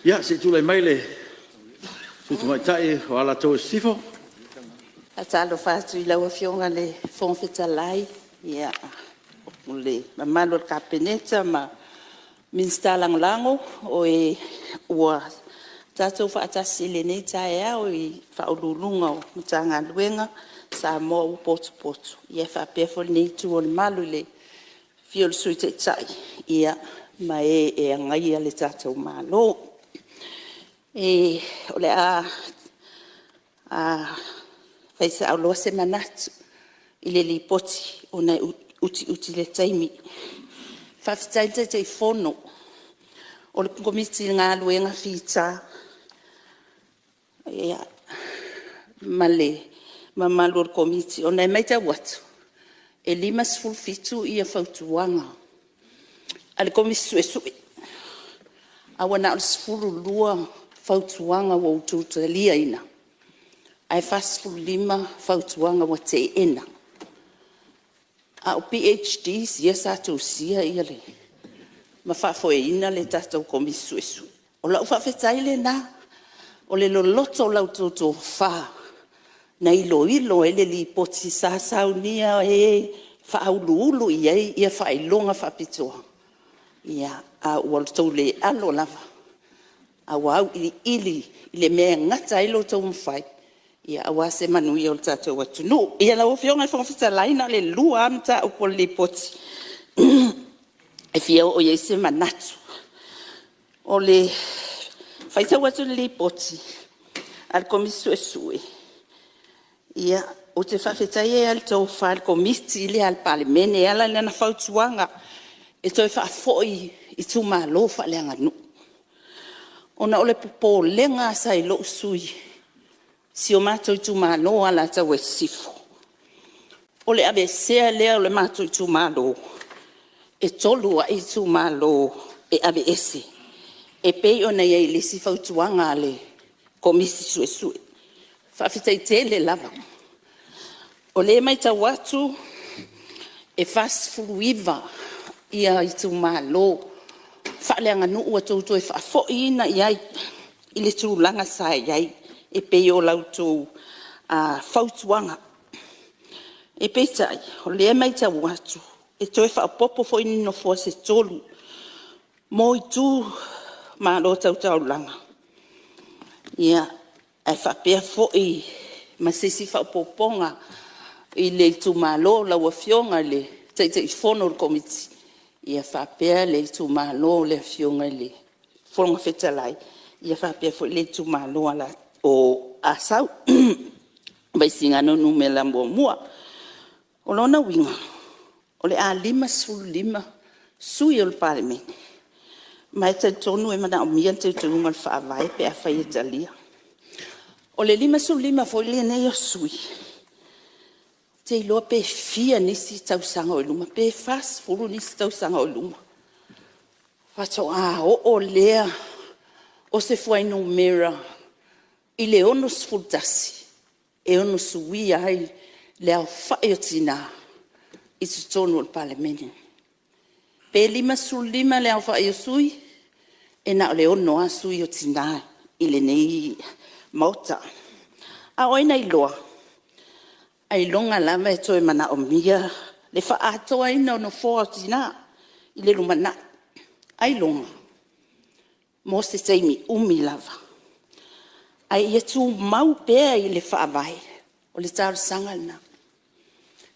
Ia se i tulai mai le Sui Tamaitai mo Alataua i Sisifo. E faatalofa atu i lau Afioga i le Fofoga Fetalai, o le mamalu o le Kapeneta ma Minisita Lagolago, o e ua tatou faatasi i lenei taeao i Ofisa Sili o Pulega o Matagaluega Samoa ua potopoto faapea foi lenei itu o le malu i le afio o le Sui Taitai ma e e Agaia le tatou Malo. O le a fai sao loa se manatu i le Lipoti ona e utiuti le taimi. Faafetai i le Taitaifono o le Komiti i le galuega fita ma le mamalu o le Komiti ona e matau atu e 57 fautuaga a le Komisi Suesue, ae ua na o le 12 fautuaga ua outou taliaina ae 45 fautuaga ua teena. A o PhDs ia sa tusia ma faafoeina le tatou Komisi Suesue. O lau faafetai lena, o le loloto o la outou tofa na iloilo ai le Lipoti sa saunia e e faauluulu i ai faailoga faapitoa, a ua outou le alo lava a ua auiliili i le mea e gata ai lo outou mafai aua se manuia o le tatou atunuu. Ia lau Afioga i le Fofoga Fetalai, na o le lua lava mataupu o le Lipoti e fia oo i ai se manatu. O le faitau atu i le Lipoti a le Komisi Suesue, ou te faafetai ai lava i le tofa a le Komiti lea a le Palemene e ala i lana fautuaga e toe faafoi itumalo faaleaganuu. Ona o le popolega lava sa i lou sui usufono i si o matou itumalo o Alataua i Sisifo, o le aveesea lea o le matou itumalo, e 3 ai itumalo e aveese e pei ona i ai i le isi fautuaga a le Komisi Suesue. Faafetai tele lava. O lea e matau atu e 49 itumalo faaleaganuu ua outou toe faafoiina i ai i le tulaga sa i ai e pei o la outou fautuaga. Peitai o lea e matau atu e toe faaopoopo foi ni nofoa se tolu mo itumalo tau taulaga, ae faapea foi ma se isi faaopoopoga i le itumalo o lau Afioga i le Taitaifono o le Komiti faapea le itumalo o le Afioga i le Fofoga Fetalai, faapea foi le itumalo o Asau Vaisigano 1. O lona uiga o le a 55 sui usufono o le Palemene, ma e talitonu e manaomia le teuteuga o le Faavae pe afai e talia. O le 55 foi lenei o sui usufono, ou te iloa pe fia nisi tausaga o i luma, pe 40 nisi tausaga o i luma faatoa oo lea o se fuainumera i le 61 e ono suia ai le aofai o Tina i totonu o le Palemene. Pe 55 le aofai o sui, e na o le 6 lava sui o Tina i lenei Maota. A o ai na iloa ailoga lava e toe manaomia le faaatoaina o nofoa o Tina i le lumanai, ailoga mo se taimi umi lava. Ae ia tumau pea i le Faavae, o le talosaga lena,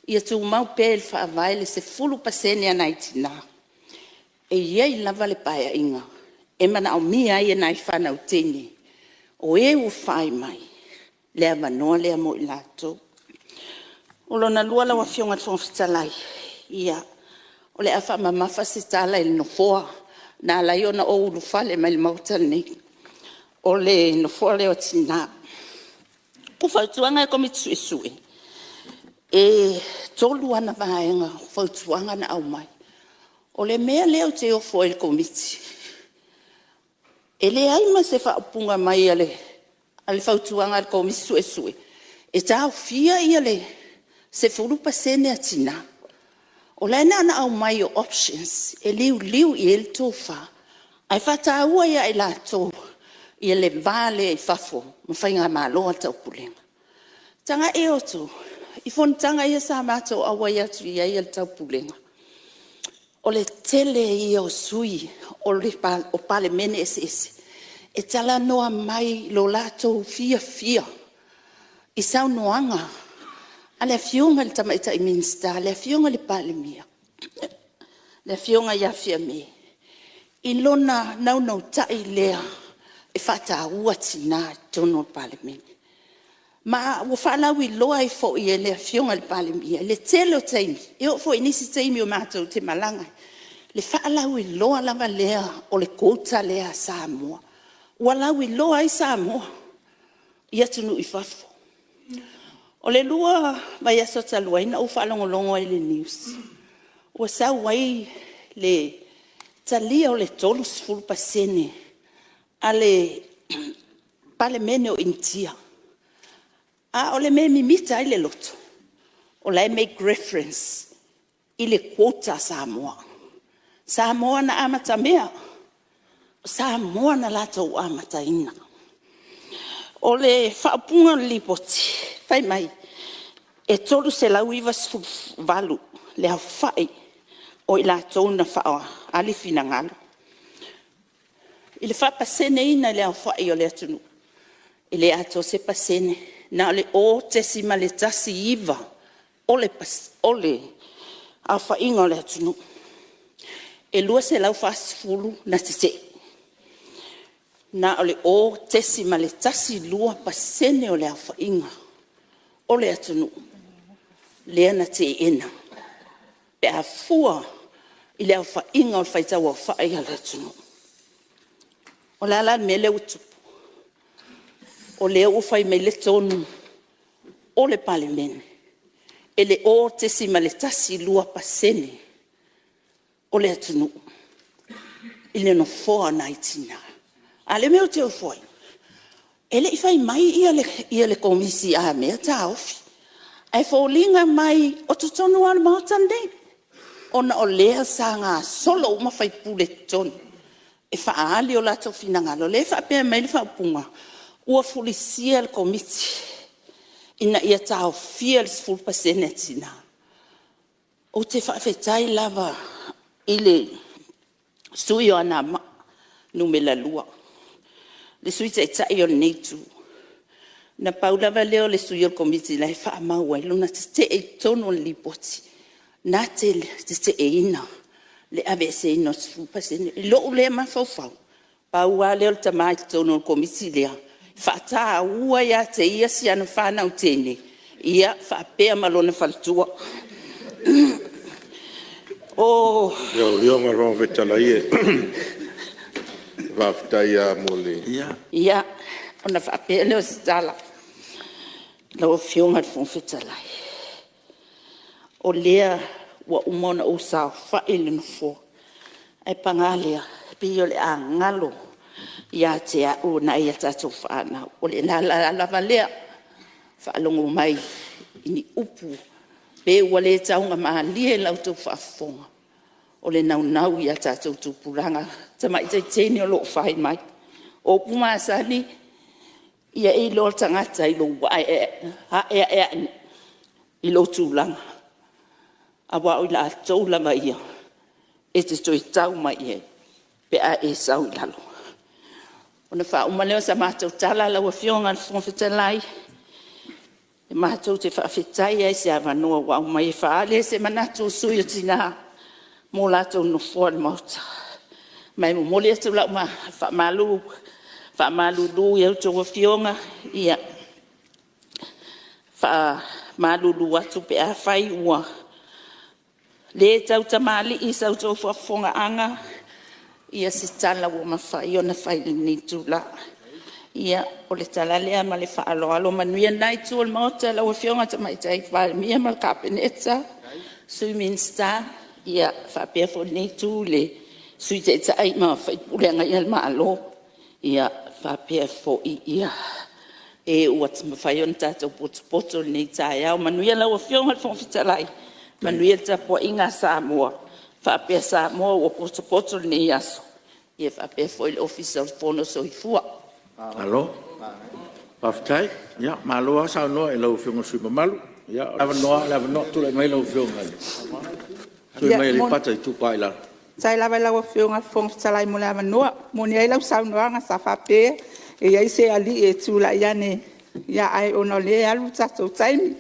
ia tumau pea i le Faavae le 10% a nai Tina. E i ai lava le Paeaiga e manaomia ai e nai fanau teine o e ua fai mai le avanoa lea mo i latou. O lona lua lau Afioga i le Fofoga Fetalai, o le a faamamafa se tala i le nofoa na ala ai ona ou ulufale mai le Maota lenei, o le nofoa lea o Tina. O fautuaga a le Komiti Suesue, e 3 ana vaega o fautuaga na aumai. O le mea lea ou te ofo ai i le Komiti, e leai ma se faaupuga mai a le fautuaga a le Komisi Suesue e taofia le 10% a Tina. O la e na ona aumai o options e liuliu i ai le tofa, ae faataua ia i latou le va lea i fafo ma Faigamalo a le Taupulega. Tagai outou i fonotaga ia sa matou auai atu i ai a le Taupulega, o le tele ia o sui o Palemene eseese e talanoa mai i lo latou fiafia i saunoaga a le Afioga i le Tamaitai Minisita, le Afioga i le Palemia, le Afioga ia Fiame i lona naunautai lea e faataua tina i totonu o le Palemene. Ma ua faalauiloa ai foi e le Afioga i le Palemia i le tele o taimi, e oo foi i nisi taimi matou te malaga ai, le faalauiloa lava lea o le quota lea a Samoa, ua lauiloa ai Samoa i atunuu i fafo. O le 2 vaiaso talu ai na ou faalogologo ai i le news ua sau ai le talia o le 30% a le Palemene o Initia. A o le mea e mimita ai le loto, o la e make reference i le quota a Samoa. Samoa na amatamea, o Samoa na latou amataina. O le faaupuga o le Lipoti fai mai e 398 le aofai o i latou na faaali finagalo. I le faapaseneina i le aofai o le atunuu, e le atoa se pasene, na o le 0.19 o le aofaiga o le atunuu. E 240 na tetee. Na o le 0.12% o le aofaiga o le atunuu lea na teena pe a fua i le aofaiga o le faitau aofai o le atunuu. O le a la le mea lea ua tupu? O lea ua fai mai le tonu o le Palemene e le 0.12% o le atunuu i le nofoa o nai tina. A o le mea ou te ofo ai, e le i fai mai le Komisi a mea taofi, ae foliga mai o totonu lava o le Maota lenei, ona o lea sa gasolo uma sui usufono i totonu e faaali o latou finagalo. O lea e faapea mai ai le faaupuga, ua fulisia le Komiti ina ia taofia le 10% a Tina. Ou te faafetai lava i le sui usufono o Anoamaa 2, le Sui Taitai o lenei Itu, na pau lava lea o le sui o le Komiti la e faamau ai lona tetee i totonu o le Lipoti, na te teteeina le aveeseina o le 10%. I lou lea mafaufau, pau lava lea o le tama i totonu o le Komiti lea e faataua ia te ia si ana fanau teine ia faapea ma lona faletua. O... Lau Afioga i le Fofoga Fetalai, faafetai lava mo le… Ia, ona faapea lea o se tala, lau Afioga i le Fofoga Fetalai, o lea ua uma ona ou saofai i le nofoa, ae paga lea, e pei o le a galo ia te au nai a tatou fanau. O le ala lava lea, faalogo mai i ni upu pe ua le taugamalie i la outou faafofoga, o le naunau i a tatou tupulaga, tamaitai teine o lo o fai mai. O upu masani, ia e iloa le tagata i lou aeae i lou tulaga, aua o i latou lava ia e te toe tau mai i ai pe a e sau i lalo. Ona faauma lea o sa matou tala lau Afioga i le Fofoga Fetalai, matou te faafetai lava i se avanoa ua aumai e faaali ai se manatu o sui o Tina mo latou nofoa i le Maota. Ma e momoli atu lau faamalulu i a outou Afioga, e faamalulu atu pe afai ua le tautamalii i sa outou faafofogaaga se tala ua mafai ona fai i lenei itula. Ia, o le tala lea ma le faaaloalo. Manuia lena itu o le Maota i lau Afioga i le Tamaitai Palemia ma le Kapeneta, Sui Minisita, faapea foi lenei itu i le Sui Taitai ma sui usufono e agaia le Malo, faapea foi e ua mafai ona tatou potopoto i lenei taeao. Manuia lau Afioga i le Fofoga Fetalai, manuia le tapuaiga a Samoa faapea Samoa ua potopoto i lenei aso, faapea foi le Ofisa o le Fono. Soifua. Malo faafetai. Ia malo lava saunoa i lau Afioga i le sui usufono mamalu. Ia o le avanoa lava o le avanoa. Tulai mai lau Afioga i le sui usufono mo Aleipata Itupa i Lalo. Faafetai lava i lau Afioga i le Fofoga Fetalai mo le avanoa. E moni ai lau saunoaga sa faapea e i ai se alii e tulai ane, ae ona o lea e alu le tatou taimi.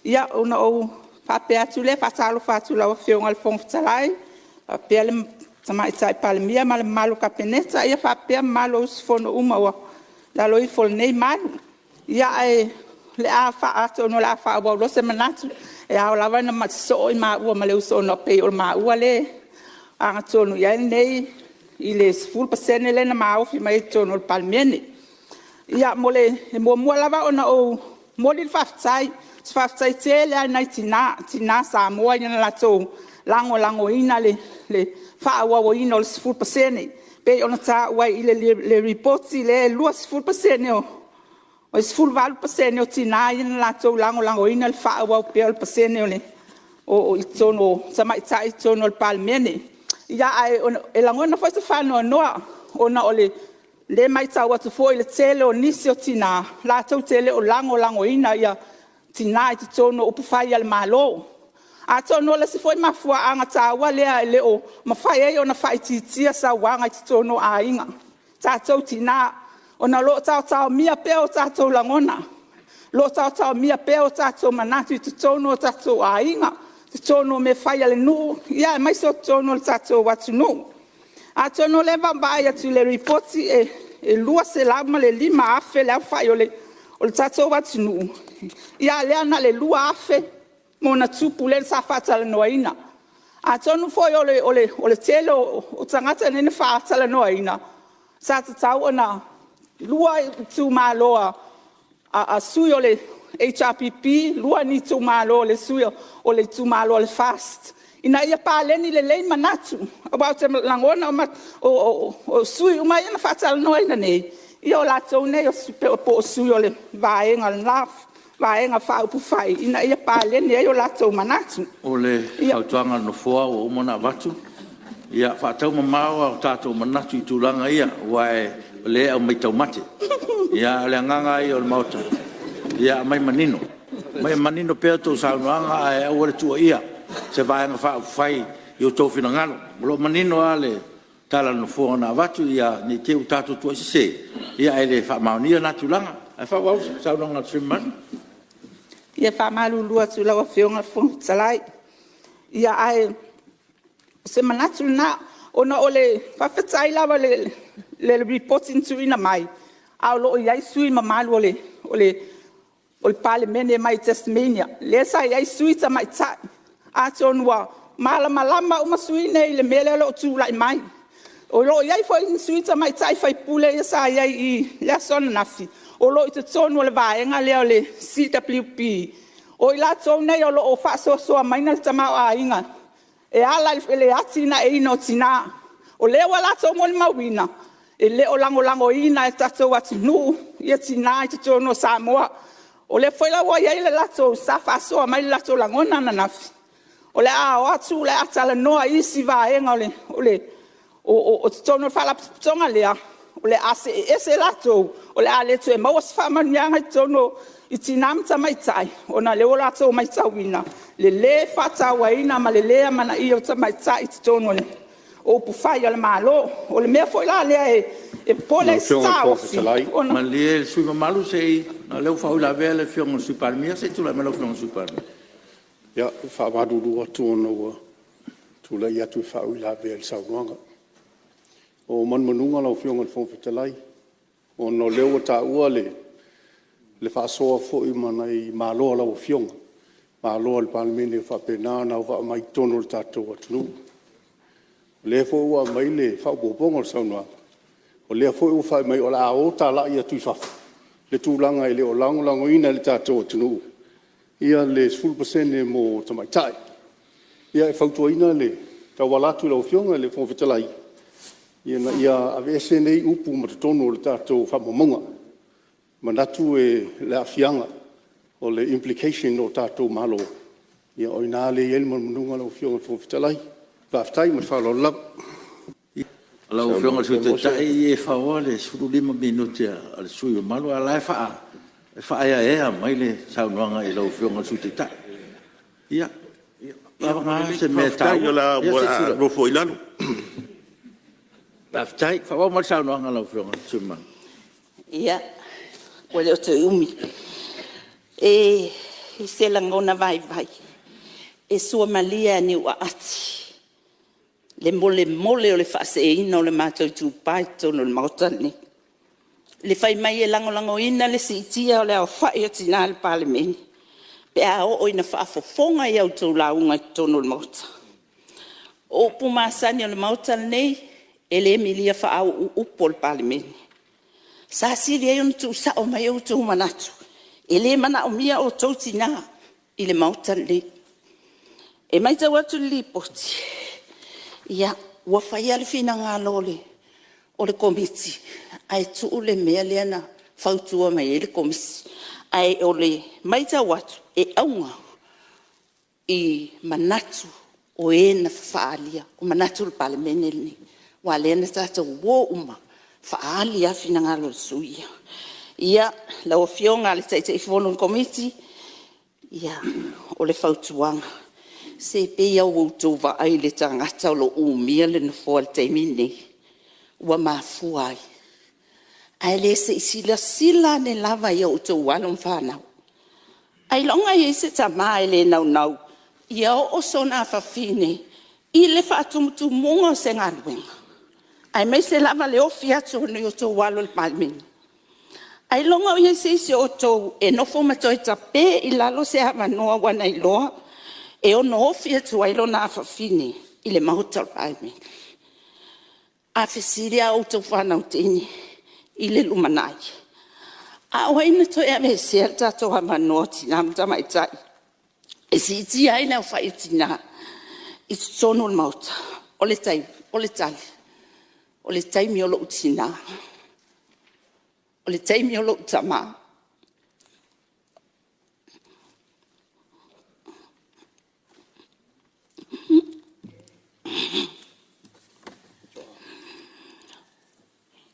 Ia ona ou faapea atu lea, e faatalofa atu i lau Afioga i le Fofoga Fetalai faapea le Tamaitai Palemia ma le mamalu o le Kapeneta, faapea mamalu o sui usufono uma ua i lalo ifo o lenei malu. Ia, atonu o le a faaauau loa se manatu, e ao lava ona sosoo maua ma le uso ona e pei o maua lea e agatonu i ai lenei, i le 10% lea na maofi mai ai i totonu o le Palemene. Ia, e muamua lava ona ou momoli le faafetai, ou te faafetai tele lava i nai tina, tina Samoa i le latou lagolagoina le faaauauina o le 10%. E pei ona taua i le Lipoti lea e 20%, e 18% o tina ia na latou lagolagoina le faaauau pea o le pasene o tamaitai i totonu o le Palemene. Ae lagona foi se faanoanoa ona o lea e matau atu foi i le tele o nisi o tina latou te le o lagolagoina tina i totonu o upufai a le Malo. Atonu o le isi foi mafuaaga taua lea e le o mafai ai ona faaitiitia sauaga i totonu o aiga, tatou tina, ona o lo o taotaomia pea o tatou lagona, o lo o taotaomia pea o tatou manatu i totonu o tatou aiga, totonu o mea fai a le nuu, aemaise o totonu o le tatou atunuu. Atonu o lea e vaavaai atu i le Lipoti e 205,000 le aofai o le tatou atunuu, a o lea na o le 2,000+ lea sa faatalanoaina. Atonu foi o le tele o tagata nei na faatalanoaina sa tatau ona lua itumalo a sui o le HRPP, lua ni itumalo o sui o le itumalo o le FAST ina ia paleni lelei manatu. Aua ou te lagona o sui uma ia na faatalanoaina nei, ia o latou nei po o sui o le vaega o lena Vaega Faaupufai ina ia paleni ai o latou manatu. O le fautuaga a le Nofoa ua uma ona avatu, ia faataumamao a tatou manatu i tulaga ia aua o lea e aumai taumate. A o le agaga lava ia o le Maota ia aumai manino, aumai manino pea a outou saunoaga ae aua le tuuaia se Vaega Faaupufai i o outou finagalo. O lo o manino lava le tala a le Nofoa na avatu ne i te i ua tatou tuuai sese ae le faamaonia lena tulaga. Ae faaauau le saunoaga a le sui usufono mamalu. Ia e faamalulu atu i lau Afioga i le Fofoga Fetalai, ae o se manatu lena. Faafetai lava i le Lipoti na tuuina mai a o lo o i ai sui usufono mamalu o le Palemene mai Tasmania, lea sa i ai sui tamaitai. Atonu ua malamalama uma sui usufono nei i le mea lea o lo o tulai mai. O lo o i ai foi ma sui tamaitai faipule ia sa i ai i le aso ananafi o lo o i totonu o le vaega lea o le CWP, o i latou nei o lo o faasoasoaina mai le tamaoaiga e ala i le atinaeina o tina. O lea ua latou molimauina e le o lagolagoina e le tatou atunuu tina i totonu o Samoa. O lea foi la ua i ai le latou… sa faasoa mai le latou lagona ananafi, o le a o atu o le a talanoa i isi vaega o totonu o le Faalapotopotoga lea, o le a see ese latou, o le a le toe maua se faamanuiaga i totonu i tina ma tamaitai ona o lea ua latou matauina le lē faatauaina ma le lē amanaia o tamaitai i totonu o upufai a le Malo. O le mea foi la lea e popole ai se taofi ona… Malie le sui usufono mamalu leaga o lea ua faauilavea le Afioga i le Sui Palemia. Se i tulai mai lau Afioga i le Sui Palemia. Ia, e faamalulu atu ona ua tulai atu e faauilavea i le saunoaga. O manumanuga lau Afioga i le Fofoga Fetalai, ona o lea ua taua le faasoa foi ma nai Malo a lau Afioga, Malo a le Palemene o faapena ona auvaa mai i totonu o le tatou atunuu. O lea foi ua aumai le faaopoopoga o le saunoaga, o lea foi ua fai mai o le a o talai atu i fafo le tulaga e le o lagolagoina e le tatou atunuu le 10% mo tamaitai. Ia e fautuaina e tauala atu i lau Afioga i le Fofoga Fetalai, ina ia aveese nei upu ma totonu o tatou faamaumauga. E manatu le aafiaga o le implication o tatou Malo, ia o i ina lea e i ai le manumanuga lau Afioga i le Fofoga Fetalai. Faafetai ma le faaaloalo lava. Lau Afioga i le Sui Taitai e faoa le 15 minute a le sui usufono mamalu a o la e faaeaea mai le saunoaga i lau Afioga i le Sui Taitai. Ia, vagana se mea e taua. Faafetai o le a ou nofo i lalo. Faafetai. Faaauau mai le saunoaga a lau Afioga i le sui usufono mamalu. Ia, ua le o toe umi. I se lagona vaivai e suamalie a niuaati le molemole o le faaseeina o le matou itupa i totonu o le Maota lenei, i le fai mai e lagolagoina le siitia o le aofai o Tina i le Palemene pe a oo ina faafofoga i a outou lauga i totonu o le Maota. O upu masani a le Maota lenei, e le milia faauu upu o le Palemene. Sa sili ai ona tuusao mai outou manatu e le manaomia outou Tina i le Maota lenei. E matau atu i le Lipoti, ia, ua fai lava le finagalo o le Komiti ae tuu le mea lea na fautua mai ai le Komisi. Ae o le matau atu e auga i manatu o e na faaalia manatu o le Palemene lenei, aua o lea na tatou o uma e faaali lava finagalo o sui usufono ia. Ia, lau Afioga i le Taitaifono o le Komiti, ia o le fautuaga, se pei lava ua outou vaai i le tagata o lo o umia le nofoa i le taimi lenei ua mafua ai. Ae le se i silasila ane lava i a outou alo ma fanau? Ailoga e i ai se tama e le naunau ia oo sona afafine i le faatumutumuga o se galuega, aemaise lava le ofi atu o ni outou alo i le Palemene? Ailoga o i ai se isi o outou e nofo ma toe tape i lalo se avanoa ua na iloa e ono ofi atu ai lona afafine i le Maota o le Palemene? A fesili a outou fanau teine i le lumanai, a o ai na toe aveesea le tatou avanoa o Tina ma Tamaitai e siitia ai le aofai o Tina i totonu o le Maota? O le tali, o le taimi o lou Tina, o le taimi o lou Tama.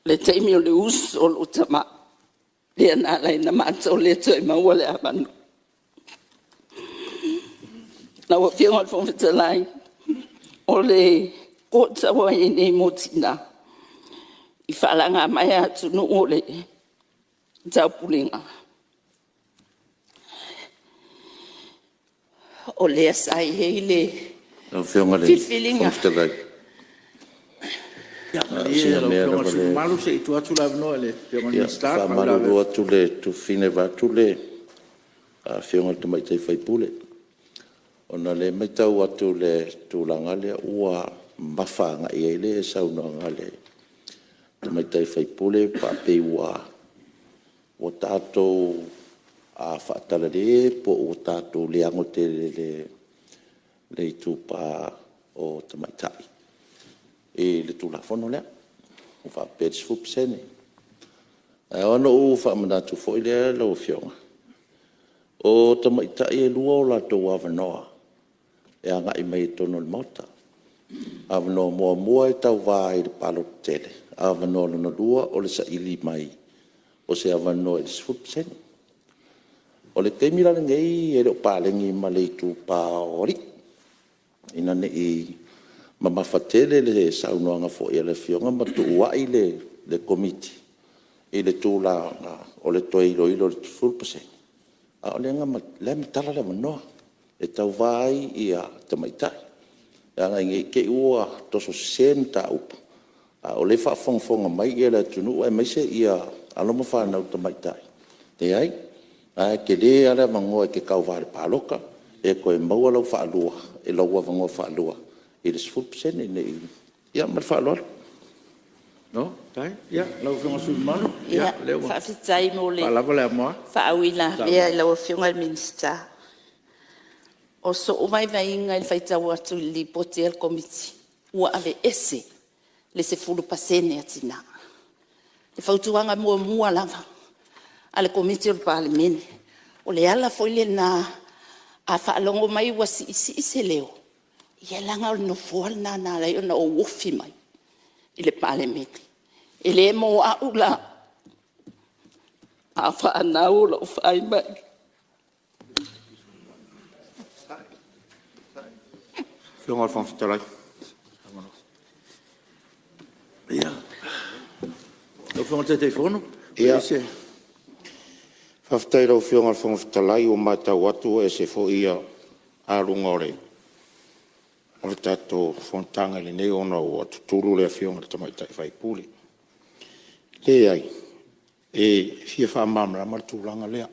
O le taimi o le uso o lou Tama lea na ala ai ona matou le toe maua le avanoa. Lau Afioga i le Fofoga Fetalai, o le quota ua i ai nei mo Tina i faalaga mai a atunuu o le Taupulega, o lea sa i ai le Lau Afioga i le filifiliga. Fofoga Fetalai, Ia na o malie sina lau mea Afioga i le lava sui usufono lea mamalu se i tuu atu le avanoa i le Afioga i le e Minisita e faauilavea. faamalulu atu i le tuafafine vaeatu le Afioga i le Tamaitai sui usufono, ona o lea e matau atu i le tulaga lea ua mamafa agai i ai le saunoaga a le Tamaitai sui usufono faapei ua tatou faatalale po ua tatou le ano tele i le itupa o tamaitai i le Tulafono lea e faapea i le 10%. Ae ao ona ou faamanatu foi lea lau Afioga, o tamaitai e lua o latou avanoa e agai mai ai i totonu o le Maota. O le avanoa muamua e tauva ai i le palota tele, o le avanoa lona lua o le saili mai o se avanoa i le 10%. O le taimi la lenei e le o paleni ma le itupa o alii, ina ne i mamafa tele le saunoaga foi a le Afioga ma tuuai le Komiti i le tulaga o le toe iloilo o le 10%, a o lea na matala le avanoa e tauva ai tamaitai. Leaga ne i te i ua toso sese le mataupu, a o lea e faafogafoga mai le atunuu aemaise alo ma fanau tamaitai, leai, o la e tele lava le avanoa e te tauva i le palota e toe maua lau avanoa faalua i le 10%. Ne i… Ia ma le faaaloalo. Malo faafetai. Ia lau Afioga i le sui usufono mamalu, o lea ua Faafetai mo le faalava le amoa. faauilavea i lau Afioga i le Minisita. O sou vaivaiga i le faitau atu i le Lipoti a le Komiti ua aveese le 10% a Tina. O le fautuaga muamua lava a le Komiti o le Palemene, o le ala foi lena a faalogo mai ua siisii se leo, ia leaga o le nofoa lena na ala ai ona ou ofi mai i le Palemene. E le mo au la, a o fanau o lo o fai mai. Lau Afioga i le Taitaifono. Faafetai i lau Afioga i le Fofoga Fetalai, ua matau atu ua ese foi aluga o le tatou fonotaga i lenei ona ua tutulu le Afioga i le tamaitai sui usufono. Leai, e fia faamalamalama le tulaga lea.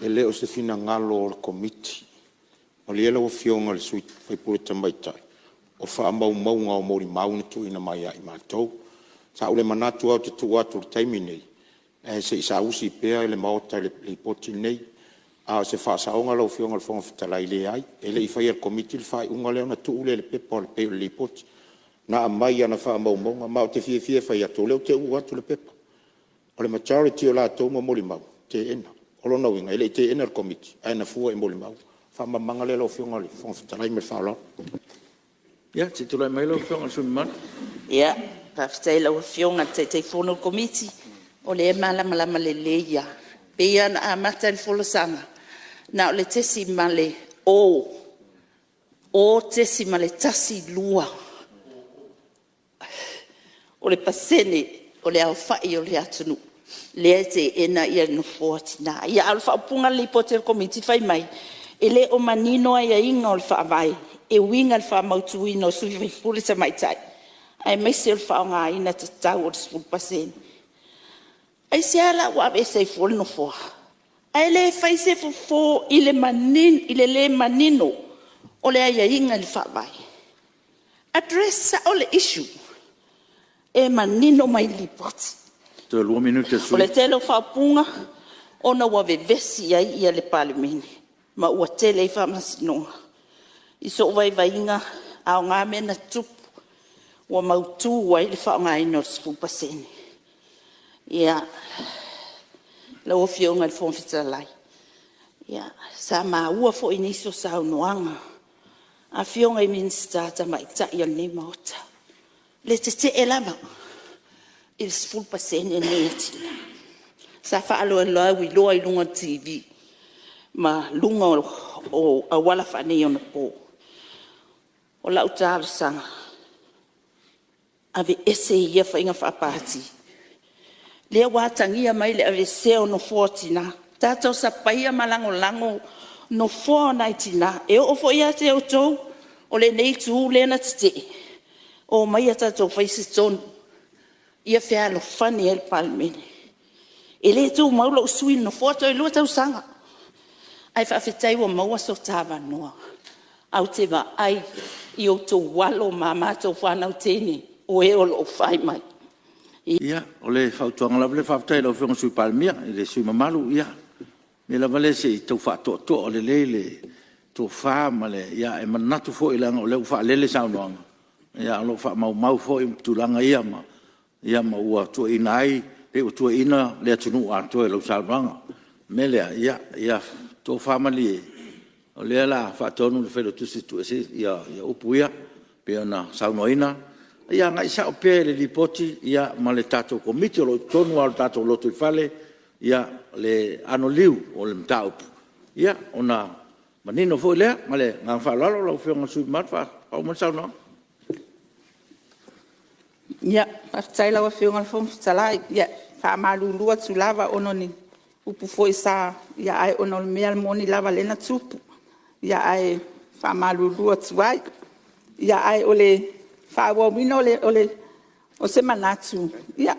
E le o se finagalo o le Komiti, malie lau Afioga i le sui usufono tamaitai, o faamaumauga o molimau na tuuina mai ia i matou. Sa ou le manatu lava ou te tu atu i le taimi lenei ae se i saausi pea le Maota i le Lipoti lenei. A o se faasaoga lau Afioga i le Fofoga Fetalai, leai, e le i faia e le Komiti le faaiuga lea ona tuu lea i le pepa e pei o le Lipoti. Na aumai i ana faamaumauga ma ou te fiafia e fai atu o lea ou te uu atu le pepa. O le majority o latou ma molimau, teena. O lona uiga e le i teena e le Komiti ae na fua i molimau. O le faamalamalamaga lea lau Afioga i le Fofoga Fetalai ma le faaaloalo. Ia se i tulai mai lau Afioga i le sui usufono mamalu. Ia, faafetai i lau Afioga i le Taitaifono o le Komiti, o lea e malamalama lelei lava. E pei lava ona amata le folasaga, na o le 0.12% o le aofai o le atunuu lea e teena nofoa o Tina. Ia, a o le faaupuga o le Lipoti a le Komiti fai mai, e le o manino aiaiga o le Faavae e uiga i le faamautuina o sui usufono tamaitai aemaise o le faaaogaina tatau o le 10%. Aisea la ua aveese ai fua le nofoa? Ae le fai se fofo i le le manino o le aiaiga i le Faavae. Address sao le issue e manino mai le Lipoti. Toe lua minute o le sui usufono. O le tele o faaupuga ona ua vevesi ai le Palemene ma ua tele ai faamasinoga. I sou vaivaiga, e aoga mea na tutupu ua mautu ai le faaaogaina o le 10%. Ia, lau Afioga i le Fofoga Fetalai, sa maua foi i nisi o saunoaga a Afioga i Minisita Tamaitai o lenei Maota le tetee lava i le 10% lenei a Tina. Sa faalauiloa i luga o le TV ma luga o auala faaneionapo. O lau talosaga, aveese ia faiga faa-Pati lea ua atagia mai le aveesea o nofoa o tina. Tatou sapaia ma lagolago nofoa o nai tina. E oo foi ia te outou o lenei itu lea na tetee, omaia tatou faia se tonu ia fealofani ai le Palemene. E le tumau lou sui i le nofoa toe 2 tausaga, ae faafetai ua maua so ta avanoa ae ou te vaai i o outou alo ma a matou fanau teine o e o lo o fai mai. Ia, o le fautuaga lava lea, faafetai i lau Afioga i le Sui Palemia, le sui usufono mamalu. Ia, o le mea lava lea se i tau faatoatoa lelei le tofa ma le… Ae manatu foi leaga o lea ua faalele saunoaga, ae o lo o faamaumau foi tulaga ia ma ua tuuaiina ai, pei ua tuuaiina le atunuu atoa i lau saunoaga. O le mea lea, ia tofa malie, o lea o le a faatonu le Failautusi e tuu ese upu ia pei ona saunoaina. Ia agai sao pea i le Lipoti ma le tatou Komiti o lo o i totonu lava o le tatou lotoifale le anoliu o le mataupu, ia ona manino foi lea. Ma le agaga faaaloalo lau Afioga i le sui usufono mamalu, faauma mai le saunoaga. Ia, faafetai i lau Afioga i le Fofoga Fetalai. Ia, e faamalulu atu lava ona o ni upu foi sa… ae ona o le mea moni lava lea na tupu. Ae faamalulu atu ai. Ae o le faaauauina o se manatu,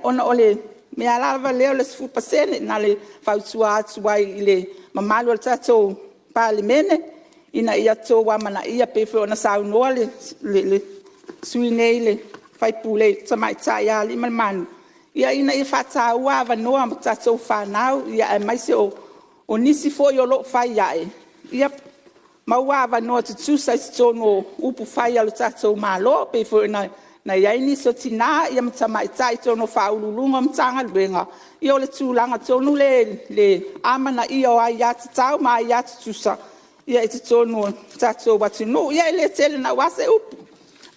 ona o le mea lava lea o le 10%. Na o le fautua atu ai i le mamalu o le tatou Palemene ina ia outou amanaia, pei foi ona saunoa le sui usufono nei le sui usufono tamaitai ia Aliimalemanu, ina ia faataua avanoa ma tatou fanau, aemaise o nisi foi o lo o fai ae, ia maua avanoa tutusa i totonu o upufai a le tatou Malo, pei foi ona i ai nisi o tina ma tamaitai i totonu o Ofisa Sili o Pulega o Matagaluega. Ia o le tulaga tonu lea i le amanaia o aiatatau ma aia tutusa i totonu o le tatou atunuu. Ia e le tele naua se upu,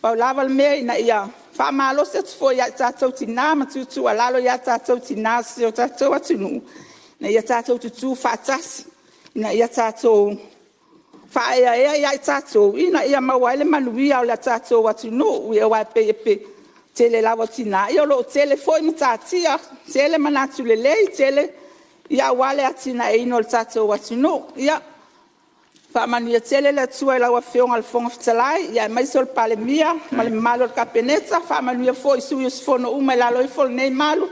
pau lava le mea ina ia Faamalosi atu foi ia i tatou tina ma tuutuualalo ia tatou tina o si o tatou atunuu ina ia tatou tutu faatasi, ina ia tatou faaeaea ia i tatou ina ia maua ai le manuia o le tatou atunuu. Aua e pei o le tele lava o tina o lo o tele foi matatia, tele manatu lelei aua le atinaeina o le tatou atunuu. Ia faamanuia tele le Atua i lau Afioga i le Fofoga Fetalai aemaise o le Palemia ma le mamalu o le Kapeneta, faamanuia foi i sui usufono uma i lalo ifo o lenei malu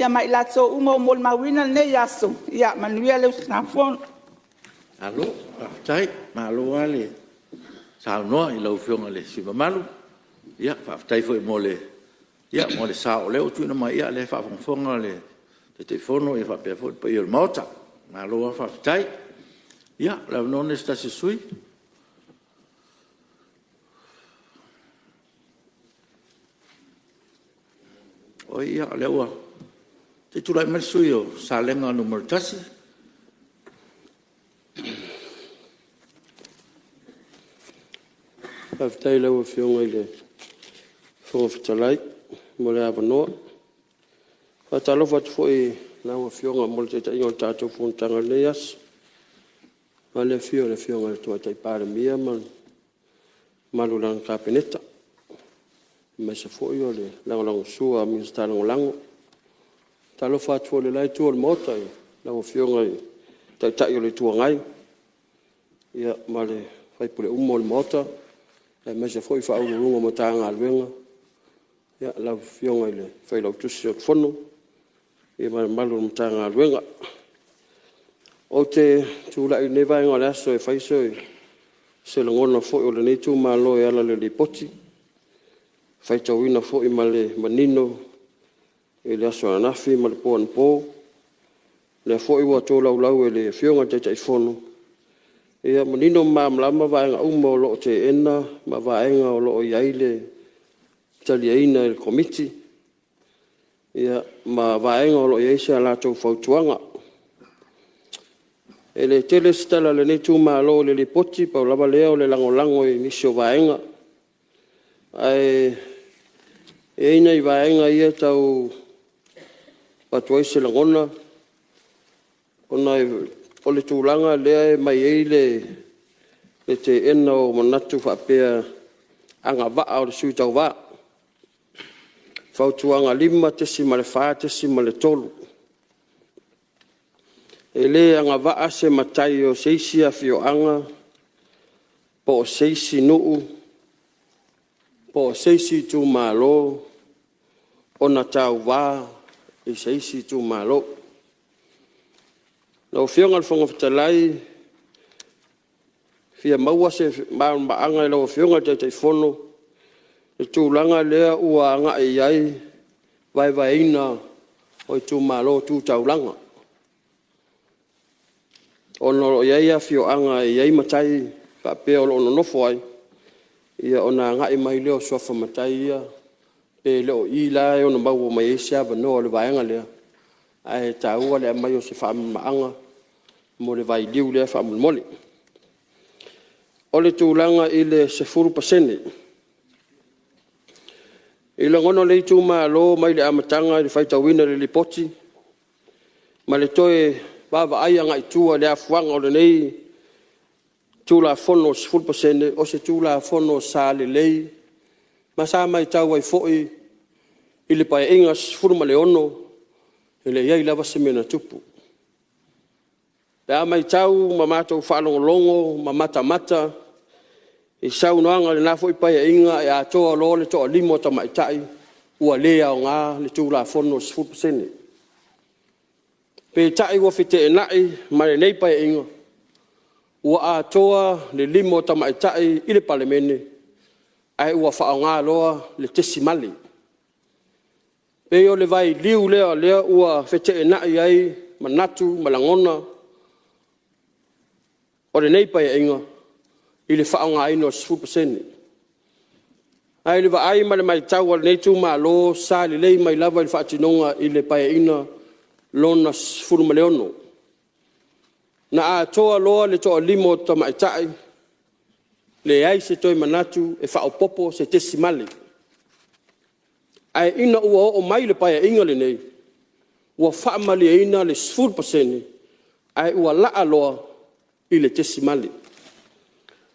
ma i latou uma ua molimauina lenei aso. Ia manuia le usugafono. Malo faafetai, malo lava le saunoa i lau Afioga i le sui usufono mamalu. Faafetai foi mo le sao o lea ua tuuina mai, o lea e faafogafoga le Taitaifono faapea foi le paia o le Maota. Malo lava faafetai. Ia o le avanoa lenei mo se tasi o sui usufono. Oi ia, o lea ua… Se i tulai mai le sui usufono mo Salega 1. Faafetai i lau Afioga i le Fofoga Fetalai mo le avanoa. E faatalofa atu foi i lau Afioga mo le taitaiina o le tatou fonotaga i lenei aso, vaeane le afio o le Afioga i le Tamaitai Palemia ma le mamalu o lana Kapeneta, aemaise foi o le lagolagosua a Minisita Lagolago. E faatalofa atu foi i le la itu o le Maota i lau Afioga i le Taitai o le Itu Agai ma sui usufono uma o le Maota, aemaise foi Ofisa Sili o Pulega o Matagaluega, lau Afioga i le Failautusi o le Fono ma le mamalu o le Matagaluega. Ou te tulai i lenei vaega o le aso e fai se lagona foi o lenei itumalo e ala i le Lipoti, faitauina foi ma le manino i le aso ananafi ma le po anapo. O lea foi ua tolaulau e le Afioga i le Taitaifono, ia manino ma malamalama vaega uma o lo o teena ma vaega o lo o i ai le taliaina e le Komiti ma vaega o lo o i ai sa latou fautuaga. E le tele se tala a lenei itumalo i le Lipoti, pau lava lea o le lagolago i nisi o vaega. Ae i ai nai vaega ia e tau avatu ai se lagona ona o le tulaga lea e aumai ai le teena o manatu faapea agavaa o le sui tauva, Fautuaga 5.4.3. E le agavaa se matai o se isi afioaga po o se isi nuu po o se isi itumalo ona tauva i se isi itumalo. Lau Afioga i le Fofoga Fetalai, e fia maua se malamalamaaga i lau Afioga i le Taitaifono i le tulaga lea ua agai i ai le vaevaeina o Itumalo Tu Taulaga, ona o lo o i ai afioaga e i ai matai faapea o lo o nonofo ai, ona agai mai lea o suafa matai ia, pe le o i la e ono maua mai ai se avanoa o le vaega lea, ae taua le aumai o se faamalamalamaga mo le vailiu lea faamolemole. O le tulaga i le 10%. I lagona o lenei itumalo mai le amataga i le faitauina o le Lipoti ma le toe vaavaai agai tua i le afuaga o lenei Tulafono o le 10%, o se Tulafono sa lelei ma sa matau ai foi i le Paeaiga XVI e leai lava se mea na tupu. Pe a matau ma matou faalogologo ma matamata i saunoaga i lena foi Paeaiga e atoa loa le toalima o tamaitai ua le aoga le Tulafono le 10%. Peitai ua feteenai ma lenei Paeaiga ua atoa le 5 o tamaitai i le Palemene ae ua faaaoga loa le tesimale. E pei o le vailiu lea o lea ua feteenai ai manatu ma lagona o lenei Paeaiga i le faaaogaina o le 10%. Ae i le vaai ma le maitau a lenei itumalo sa lelei mai lava i le faatinoga i le Paeaiga Lona XVI. Na atoa loa le toalima o tamaitai leai se toe manatu e faaopoopo se tesimale. Ae ina ua oo mai le Paeaiga lenei ua faamalieina le 10% ae ua laaloa i le tesimale.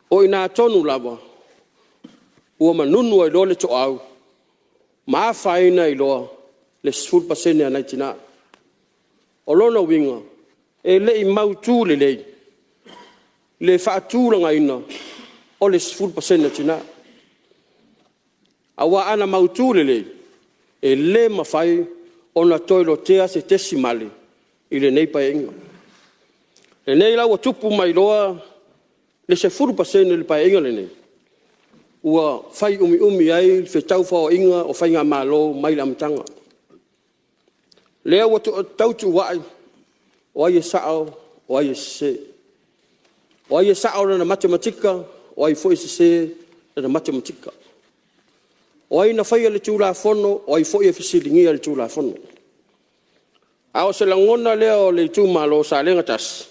O i ina tonu lava ua manunu ai loa le toau ma afaina ai loa le 10% a nai Tina. O lona uiga e le i mautu lelei le faatulagaina o le 10% a Tina. Aua ana mautu lelei e le mafai ona toe lotea se tesimale i lenei Paeaiga. O lenei la ua tupu mai loa le 10% i le Paeaiga lenei, ua fai umiumi ai fetaufaoaiga o Faigamalo mai le amataga. Lea ua tautuua'i o ai e sao o ai e sese. O ai e sao lana matematika o ai foi e sese lana matematika. O ai na faia le Tulafono o ai foi e fesiligia le Tulafono. A o se lagona lea o le itumalo o Salega 1,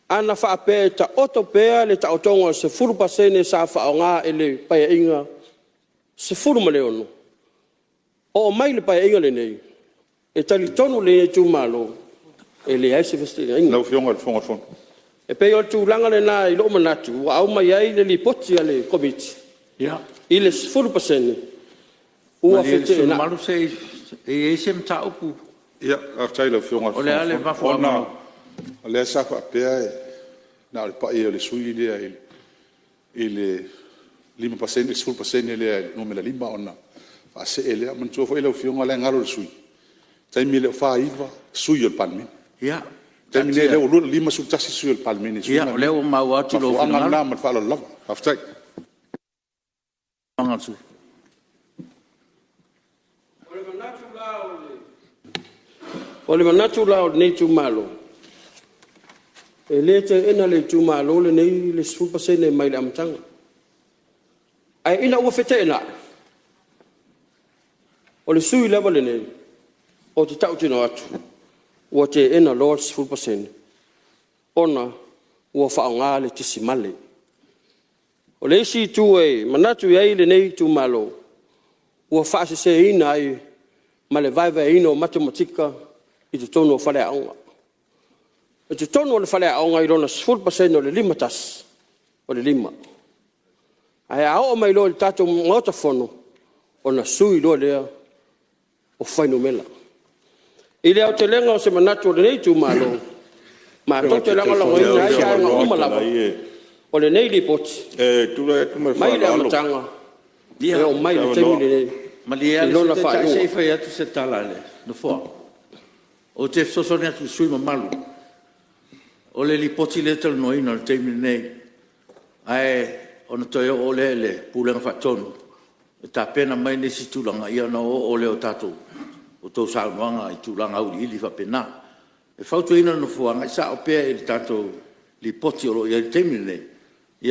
ana faapea e taoto pea le taotoga o le 10% sa faaaoga i le Paeaiga 16, oo mai i le Paeaiga lenei, e talitonu lenei itumalo e leai se feseteenaiga. Lau Afioga i le Fofoga o le Fono. E pei o le tulaga lena i lou manatu ua aumai ai le Lipoti a le Komiti i le 10% ua Malie le sui usufono feteenai. mamalu e i ai se mataupu… Faafetai i lau Afioga i le O le a le Fofoga mafuaaga Fetalai, ona o lea sa faapea na o le pai o le sui usufono lea i le 5% i le 10% lea i le numera 5 ona faasee lea. Manatua foi lau Afioga la e galo i le sui usufono, o le taimi e le o 49 sui usufono o le Palemene. O le taimi lenei o lea ua 51 sui usufono o le Palemene i le suiga lea. Ia, o lea ua maua atu lou O le mafuaaga lena ma le faaaloalo lava. Faafetai. O le manatu la o lenei itumalo, e le teena e le itumalo lenei le 10% mai le amataga. Ae ina ua feteenai, o le sui usufono lava lenei ou te tautino atu ua teena loa le 10% ona ua faaaoga le tesimale. O le isi itu e manatu i ai lenei itumalo ua faaseseina ai ma le vaevaeina o matematika i totonu o faleaoga. O totonu o le faleaoga i lona 10% o le 51, o le 5. Ae a oo mai loa i le tatou Maota Fono ona sui loa lea o fuainumera. I le aotelega o se manatu o lenei itumalo, matou te lagolagoina ai vaega uma lava o lenei Lipoti tulai atu ma le mai le faaaloalo… amataga e oo mai i le taimi lenei Malie i lava le lona Sui Taitai se faaiuga. i fai atu se tala a le Nofoa. Ou te fesoasoani atu i le sui usufono mamalu, o le Lipoti lea e talanoaina i le taimi lenei ae ona toe oo lea i le Pulega Faatonu e tapena mai nisi tulaga ona oooo lea o tou saunoaga i tulaga auiliili faapena. E fautuaina e le Nofoa, agai sao pea i le tatou Lipoti o lo o i ai i le taimi lenei,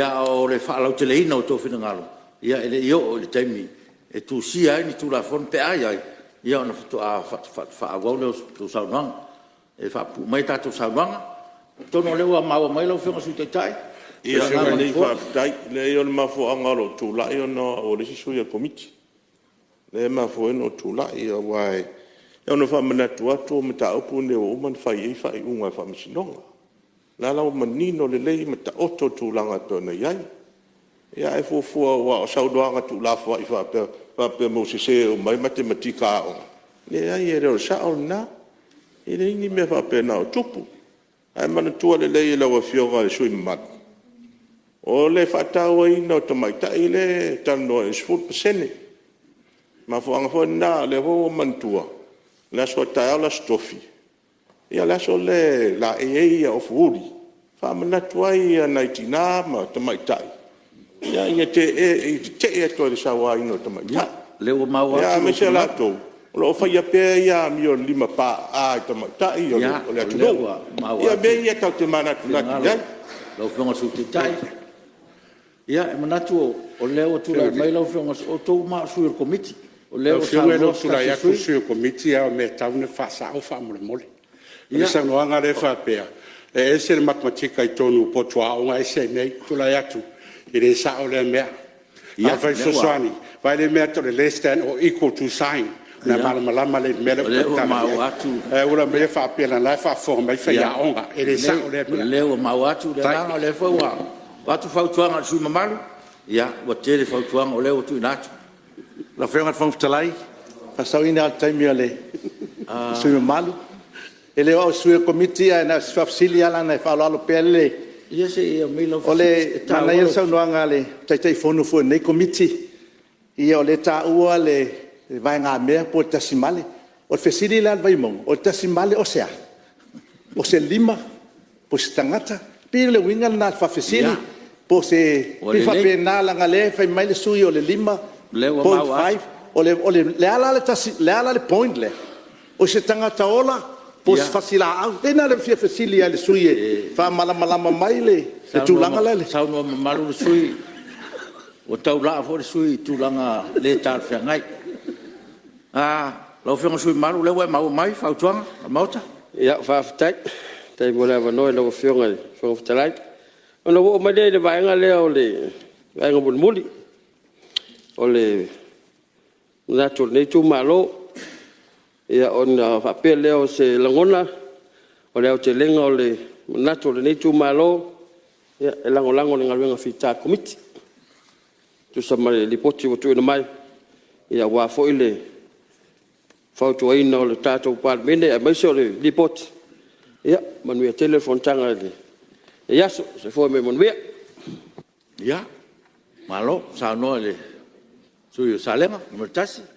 a o le faalauteleina o outou finagalo e le i oo i le taimi e tusia ai ni Tulafono pe a i ai, ona faatoa faaauau lea o a outou saunoaga. E faapupuu mai a tatou saunoaga. Atonu o lea ua maua mai lau Afioga i le Sui Taitai le agaga o le Nofoa. Faafetai. Leai o le mafuaaga o lou tulai ona o au o le isi sui o le Komiti lea e mafua ai ona ou tulai aua e ono faamanatu atu o mataupu nei ua uma ona fai i ai faaiuga a le Faamasinoga. O la la ua manino lelei ma taoto le tulaga e pei ona i ai. Ae fuafua aua o saunoaga tuulafoai faapea faapea mai ua sese uma ai matematika a aoga, leai e le o le sao lena. E leai ni mea faapena o tupu. Ae manatua lelei e lau Afioga i le sui usufono mamalu, o le faatauaina o tamaitai lea e talanoa ai i le 10%. O le mafuaaga foi lena lea foi ua ou manatua o le aso a taeao le Aso Tofi, o le aso lea e laei ai ofu uli e faamanatu ai i tina ma tamaitai ina ia tetee atu i le sauaina o tamaitai. Aemaise i latou o lo o faia pea ia amio limapaa'a i tamaitai o le atunuu. Ia o mea ia tatou te manatunatu i ai. Lau Afioga i le Sui Taitai, e manatu o lea ua tulai mai lau Afioga, o outou uma lava o sui o le Komiti. O lea Lau ua Afioga e le o saunoa se tulai tasi o atu le sui. Sui o le Komiti a o le mea e tatau ona faasao faamolemole. O le saunoaga lea faapea e ese le matematika i totonu o potu aoga ese i inei. Ou te tulai atu e le sao lea mea. Afai e fesoasoani Vaai lea mea e tau o le less than or equal to sign ona e malamalama lea i le mea lea ou te tautala i ai. Ae aua le aumaia faapea leaga o la e faafofoga mai faiaoga. E le sao lea mea. O lea ua maua atu le agaga o lea foi ua avatu fautuaga a le sui usufono mamalu, ia ua tele fautuaga o lea ua tuuina atu. Lau Afioga i le Fofoga Fetalai, faasaoina la le taimi o le sui usufono mamalu. E le o au o se sui o le Komiti ae na o si faafesili lava leaga e faaaloalo pea le… Ia se i aumai lau fesili. O le manaia o le saunoaga a le Taitaifono foi o lenei Komiti, ia o lea e taua le vaegamea po o le tesimale. O le fesili la a le Vaimauga, o le tesimale o se a? O se lima? Po o se tagata? E pei o le uiga lena o le faafesili. Po o se… E pei e faapena leaga o lea e fai mai le sui usufono o le 5.5. O le a la le point lea? O se tagata ola po o se fasilaau? Pei na ona fia fesili lava i le sui usufono e faamalamalama mai le tulaga lea. Saunoa mamalu le sui usufono, ua taulaa foi le sui usufono i tulaga le talafeagai. Lau Afioga i le sui usufono mamalu o lea ua e maua mai fautuaga a le Maota. Faafetai. Faafetai mo le avanoa i lau Afioga i le Fofoga Fetalai. Ona ou oo mai lea i le vaega lea o le vaega mulimuli o le manatu o lenei itumalo. Ona faapea lea o se lagona, o le aotelega o le manatu o lenei itumalo, e lagolago i le galuega fita a le Komiti e tusa ma le Lipoti ua tuuina mai aua foi le fautuaina o le tatou Palemene aemaise o le Lipoti. Ia manuia tele le fonotaga i lenei aso. Soifua ma ia manuia. Malo saunoa i le sui usufono mo Salega